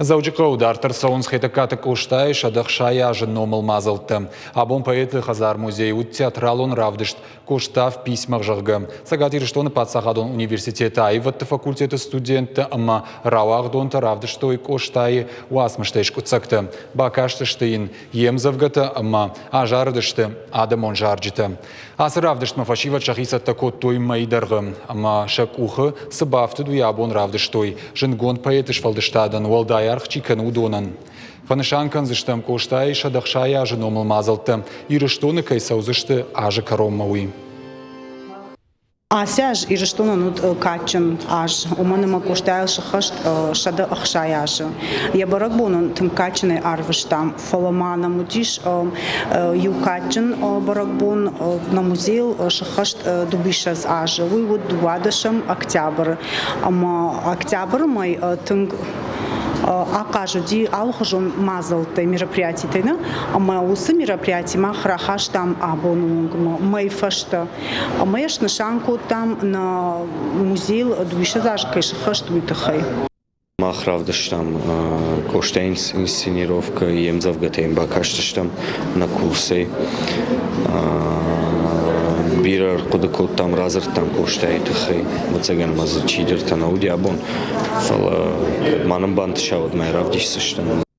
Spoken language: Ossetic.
Дзӕуджыхъӕуы дарддӕр цӕуынц Хетӕгкаты Къостайы 160 азы номыл мадзӕлттӕ. Абон поэты хӕдзар-музейы уыд театралон равдыст «Къоста в письмах», зӕгъгӕ. Цӕгат Ирыстоны паддзахадон университеты аивӕдты факультеты студенттӕ ӕмӕ рауагъдонтӕ равдыстой Къостайы уацмыстӕй скъуыддзӕгтӕ, бакастысты йын йе мдзӕвгӕтӕ ӕмӕ азарыдысты адӕмон зарджытӕ. Ацы равдыстмӕ фӕсивӕд сӕхи цӕттӕ кодтой мӕйы дӕргъы ӕмӕ сӕ къухы цы бафтыд, уый абон равдыстой, зындгонд поэты сфӕлдыстадӕн уӕлдай аргъ чи кӕны, уыдонӕн. Фӕнысан кӕндзыстӕм Къостайы 160 азы номыл мадзӕлттӕ Ирыстоны кӕй цӕудзысты азы кӕронмӕ, уый. Ацы аз Ирыстонӕн уыд кадджын аз, уымӕн ӕмӕ Къостайыл сыххӕст 160 азы. Йӕ бӕрӕгбон ын тынг кадджынӕй арвыстам, фӕлӕ ма нӕм уыдис иу кадджын бӕрӕгбон, нӕ музейыл сыххӕст 22 азы. Уый уыд 12 октябры. Ӕмӕ октябры мӕй тынг ахъаз уыди алыхуызон мадзӕлттӕй, мероприятитӕй нӕ, ӕмӕ уыцы мероприяти мах рахастам абоны онгмӕ, мӕй фӕстӕ. Ӕмӕ йӕ снысан кодтам нӕ музейыл 200 азы кӕй сыххӕст, уый тыххӕй. Мах равдыстам Къостайы инсценировкӕ, йе мдзӕвгӕтӕ йын бакастыстӕм нӕ курсӕй. Бирӕ ӕрхъуыды кодтам, радзырдтам Къостайы тыххӕй. Ӕвӕццӕгӕн ма дзы чидӕртӕ нӕ уыди абон, фӕлӕ кӕд ма нын бантыса, уӕд ма йӕ равдисдзыстӕм.